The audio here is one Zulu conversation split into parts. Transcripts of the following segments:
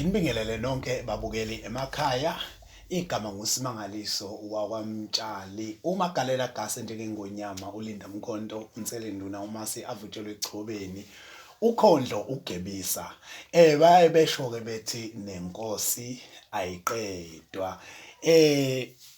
Nginibingelele nonke babukeli emakhaya. Igama nguSimangaliso wakwaMtshali. Umagalela gase njengengonyama uLinda Mkhonto uNsele Nduna uMasi avutshelwe echobeni. Ukhondlo ugebisa. Baye besho ke bethi nenkosi ayiqedwa.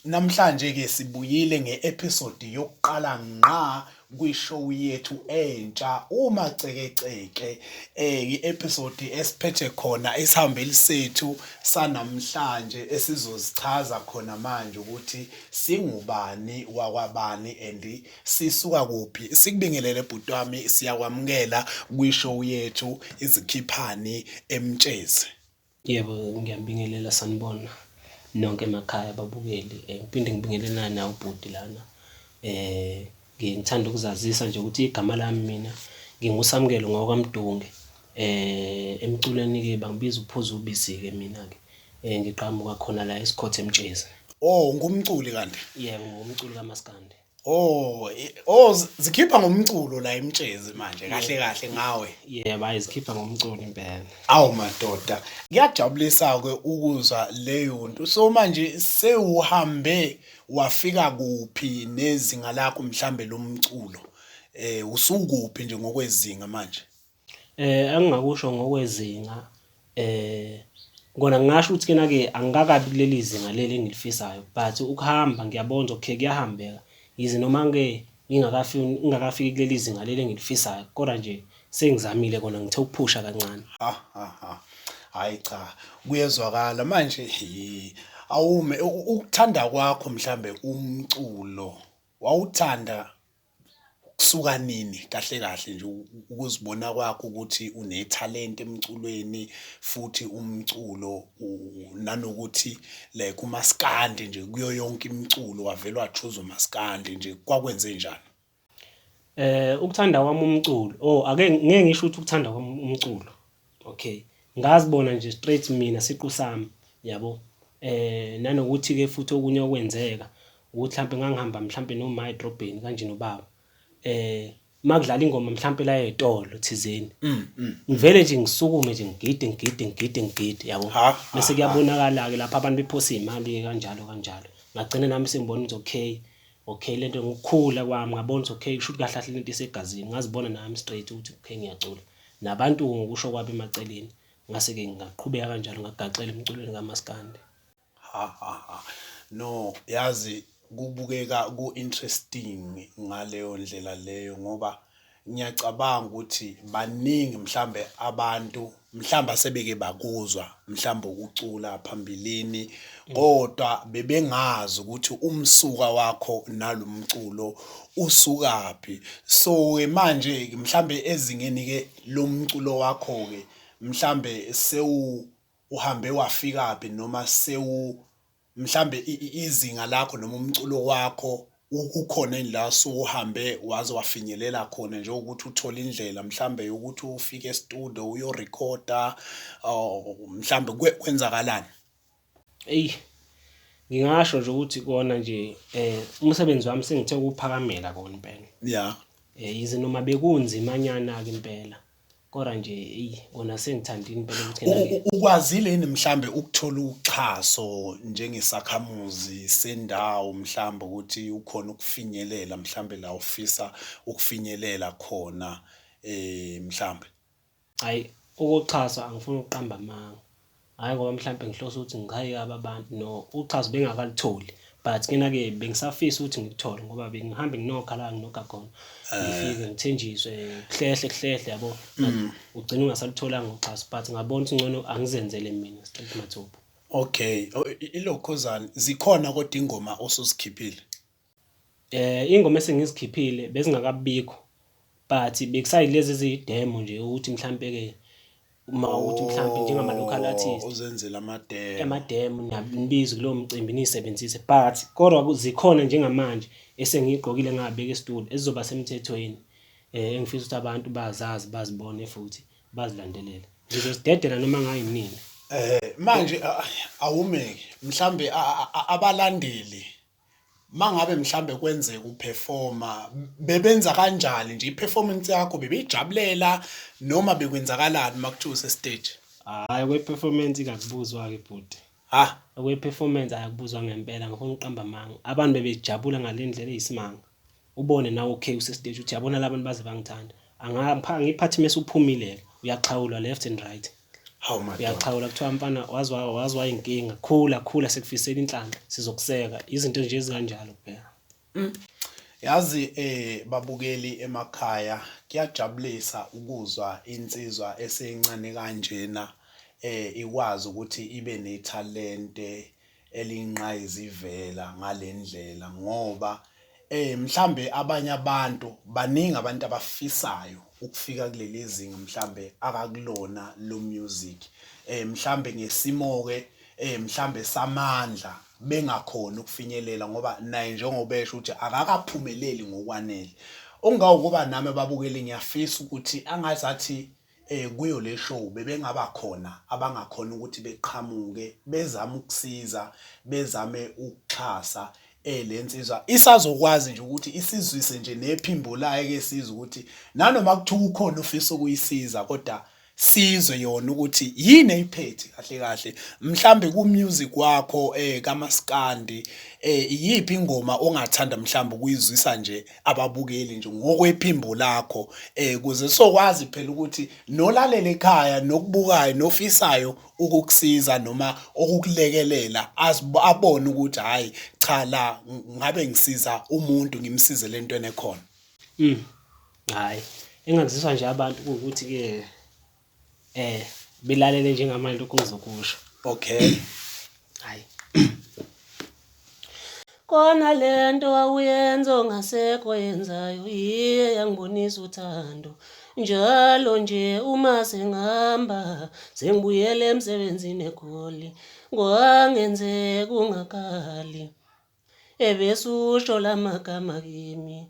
Namhlanje ke sibuyile nge-episode yokuqala ngqa kwi-show yethu entsha uMacekeceke. I-episode esiphethe khona isihambeli sethu sanamhlanje esizozichaza khona manje ukuthi singubani wakwabani and sisuka kuphi. Sikubingelele bhuti wami, siyakwamukela kwi-show yethu Izikhiphani Emtshezi. Yebo, ngiyabingelela sanibona nonke emakhaya babukeli. Ngiphinde ngibingelelane nawe ubhuti lana. Ngithanda ukuzazisa nje ukuthi igama lami mina nginguSamukelo ngowakwaMdunge. Emculweni-ke bangibiza uPhuza ubisi-ke mina-ke. Ngiqhamuka khona la eSikhotha eMtshezi. Oh, ngumculi kanti? Yebo, ngumculi kamaskandi. Oh, oh zikhipha ngomculo la eMtshezi manje kahle kahle ngawe. Yebo, hayi zikhipha ngomculo impela. Awu madoda, kuyajabulisa ke ukuzwa leyo nto. So manje sewuhambe wafika kuphi nezinga lakho mhlambe lomculo? Usukuphi nje ngokwezinga manje? Engingakusho ngokwezinga kona ngingasho ukuthi kena ke angikakabi kuleli zinga leli engilifisayo but ukuhamba ngiyabona ukuthi okay kuyahambeka. Yize noma ke ngingakafiki ngingakafiki kuleli zinga leli engilifisayo kodwa nje sengizamile kona ngithe ukuphusha kancane. Ha ha ha. Hayi cha, kuyezwakala manje awume ukuthanda kwakho mhlambe umculo wawuthanda kusuka nini kahle kahle nje ukuzibona kwakho ukuthi unethalente emculweni futhi umculo nanokuthi like umaskandi nje kuyo yonke imiculo wavele wachuza umaskandi nje kwakwenze njani? Ukuthanda kwami umculo, oh ake ngeke ngisho ukuthi ukuthanda kwami umculo. Okay. Ngazibona nje straight mina siqu sami, yabo. Nanokuthi-ke futhi okunye okwenzeka ukuthi mhlampe ngangihamba mhlampe noma edrobheni kanje nobaba. Makudlala ingoma mhlampe la ey'tolo thizeni. Ngivele nje ngisukume nje ngigide ngigide ngigide ngigide yabo. Bese kuyabonakala-ke lapho abantu bephosa iy'mali-ke kanjalo kanjalo. Ngagcina nami sengibona ukuthi okay, okay lento ngokukhula kwami ngabona ukuthi okay kusho ukuthi kahle kahle lento isegazini. Ngazibona nami straight ukuthi okay ngiyacula. Nabantu ngokusho kwabo emaceleni ngase-ke ngaqhubeka kanjalo ngagaxela emculweni kamaskandi. Ha ha ha. No, yazi kubukeka ku-interesting ngaleyo ndlela leyo ngoba ngiyacabanga ukuthi baningi mhlambe abantu mhlambe asebeke bakuzwa mhlambe ukucula phambilini kodwa bebengazi ukuthi umsuka wakho nalomculo usukaphi. So ke manje mhlambe ezingeni ke lomculo wakho ke mhlambe sewu uhambe wafikaphi noma sewu mhlambe izinga lakho noma umculo wakho kukhona yini la suhambe waze wafinyelela khona njengokuthi uthole indlela mhlambe yokuthi ufike e-studio uyorekhoda mhlambe kwenzakalani? Eyi, ngingasho nje ukuthi kona nje umsebenzi wami sengithe ukuphakamela kona impela. Yeah. Yize noma bekunzimanyana-ke impela kodwa nje eyi kona sengithandile impela ukuthi kena-ke Ukwazile yini mhlambe ukuthola uxhaso njengesakhamuzi sendawo mhlambe ukuthi ukhona ukufinyelela mhlambe la ufisa ukufinyelela khona mhlambe? Hhayi, ukuxhaswa angifuni ukuqamba amanga. Hhayi ngoba mhlampe ngihlose ukuthi ngichaye kabi abantu no, uxhaso bengingakalitholi but kena-ke bengisafisa ukuthi ngikuthole ngoba bengihambe nginokha la nginokha khona. Ngifike ngithenjiswe kuhlehle kuhlehle yabo. Ugcine ungasalutholanga uxhaso but ngabona ukuthi ngcono angizenzele mina straight mathupha. Okay, ilokhuzana zikhona kodwa ingoma osuzikhiphile? Iy'ngoma esengizikhiphile bezingakabikho but bekusayilezi eziyi-demo nje ukuthi mhlampe-ke uma ukuthi mhlampe njengama-local artist. Uzenzele ama-demo. Ama-demo nibize kulowo mcimbi niyisebenzise but kodwa zikhona njengamanje esengiyigqokile ngabeka e-studio ezizoba semthethweni engifisa ukuthi abantu bazazi bazibone futhi bazilandelele. Ngizozidedela noma ngayinini. Manje awumeke mhlambe abalandeli mangabe mhlambe kwenzeka uperforma bebenza kanjani nje iperformance yakho bebeyijabulela noma bekwenzakalani makuthiwa use stage? Hhayi okwe-performance kakubuzwa-ke bhuti. Ha? Okwe-performance akubuzwa ngempela ngifuna ukuqamba amanga. Abantu bebejabula ngale ndlela eyisimanga. Ubone nawe okay usesiteji ukuthi yabona la bantu baze bangithanda. Angiphathi mese uphumile-ke uyaxhawulwa left and right. Hawu madoda. Uyaxhawula kuthiwa mfana waze wayinkinga khula khula sikufisela inhlanhla sizokuseka izinto nje ezikanjalo kuphela. Yazi babukeli emakhaya kuyajabulisa ukuzwa insizwa esencane kanjena ikwazi ukuthi ibe nethalente eliyinqayizivela ngalendlela ngoba mhlambe abanye abantu baningi abantu abafisayo ukufika kuleli zinga mhlambe akakulona lo music mhlambe ngesimo ke mhlambe samandla bengakhoni ukufinyelela ngoba naye njengoba esho ukuthi akakaphumeleli ngokwanele. Okungawukuba nami ababukeli ngiyafisa ukuthi angazathi kuyo le show bebengaba khona abangakhona ukuthi beqhamuke bezame ukusiza bezame ukuxhasa le nsizwa isazokwazi nje ukuthi isizwise nje nephimbo layo ke sizwe ukuthi nanoma kuthiwa ukhona ofisa ukuyisiza kodwa sizwe yona ukuthi yini eyiphethe kahle kahle mhlambe ku music wakho kamaskandi iyiphi ingoma ongathanda mhlambe ukuyizwisa nje ababukeli nje ngokwephimbo lakho kuze sokwazi phela ukuthi nolalela ekhaya nokubukayo nofisayo ukukusiza noma ukukulekelela abone ukuthi hayi cha la ngabe ngisiza umuntu ngimsize lento enekhona. Hhayi, engakuziswa nje abantu kuwukuthi-ke belalele njengamanje lokhu engizokusho. Okay. Hhayi. Kona lento wawuyenza ongasekho yenzayo iye yangibonisa uthando. Njalo nje uma sengihamba sengibuyele emsebenzini eGoli kwangenzeka ungakhali. Ebese usho lamagama kimi.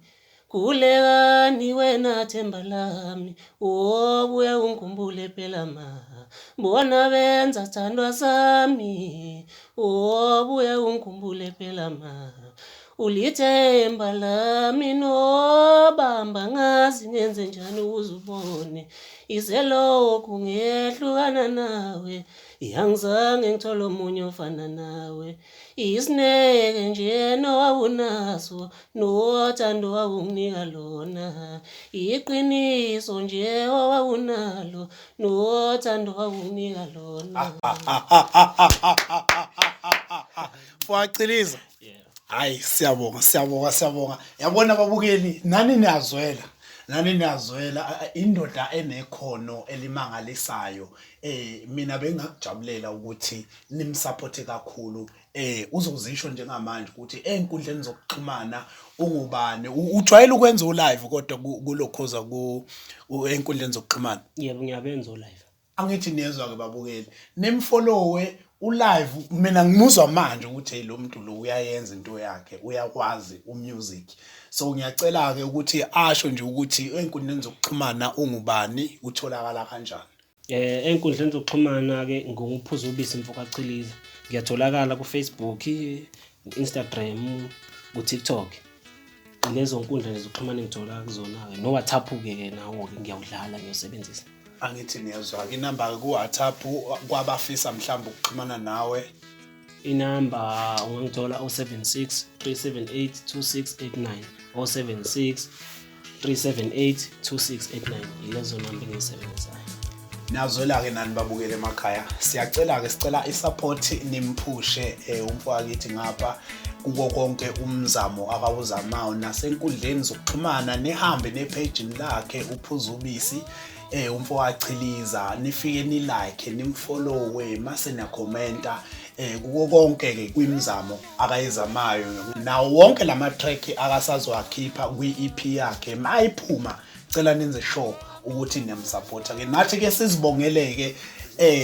Khulekani wena themba lami, wobuye ungikhumbule phela ma. Bona benza sithandwa sami, wobuye ungikhumbule phela ma. Ulithemba lami nobamba ngazi ngenze njani ukuze ubone. Iselokhu ngehlukana nawe, angizange ngithole omunye ofana nawe. Isineke nje nowawunaso nothando wawunginika lona. Iqiniso nje owawunalo nothando wawunginika lona. Wachiliza. Hayi siyabonga siyabonga siyabonga. Yabona ababukeli nani niyazwela. Nani niyazwela indoda enekhono elimangalisayo. Mina bengakujabulela ukuthi nimsupporte kakhulu uzozisho njengamanje ukuthi ey'nkundleni zokuxhumana ungubani. Ujwayele ukwenza u-live kodwa kulokhuza ku ey'nkundleni zokuxhumana? Yebo, ngiyabenza o-live. Angithi niyezwa-ke babukeli, nimfollowe u-live. Mina ngimuzwa manje ukuthi hey lo muntu lo uyayenza into yakhe, uyakwazi u-music. So ngiyacela-ke ukuthi asho nje ukuthi ey'nkundleni zokuxhumana ungubani, utholakala kanjani. Ey'nkundleni zokuxhumana-ke nginguphuza ubisi mfokaChiliza. Ngiyatholakala ku-Facebook, ku-Instagram, ku-TikTok. Lezo nkundla nje zokuxhumana engitholakala kuzona-ke. No-WhatsApp-ke ke nawo-ke ngiyawudlala ngiyawusebenzisa. Angithi niyezwa-ke inamba-ke ku-WhatsApp kwabafisa mhlawumbe ukuxhumana nawe. Inamba ungangithola 076 378 2689 076 378 2689 ilezo namba engiyisebenzisayo. Niyazwela-ke nani babukele emakhaya, siyacela-ke sicela i-support nimphushe umfowakhithi ngapha kuko konke umzamo akawuzamayo nasenkundleni zokuxhumana nihambe nephejini lakhe uphuza ubisi umfowachiliza nifike ni like nimfollowe mase niyakhomenta kuko konke ke kwimizamo akayizamayo nawo wonke lama track akasazowakhipha kwi EP yakhe mayiphuma cela nenze sure ukuthi niyamsupporta ke nathi ke sizibongeleke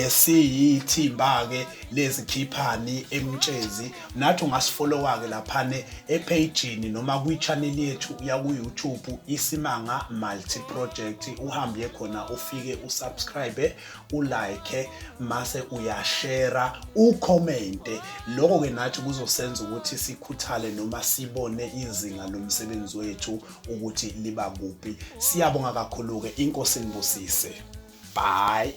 siyithimba ke lezikhiphani emtshezi nathi ungasifollowa ke laphane epageini noma kwi channel yethu ya ku YouTube isimanga multi project uhambe khona ufike usubscribe ulike mase uyashare ucommente lokho ke nathi kuzosenza ukuthi sikhuthale noma sibone izinga lomsebenzi wethu ukuthi liba kuphi. Siyabonga kakhulu ke, inkosi inibusise. Bye.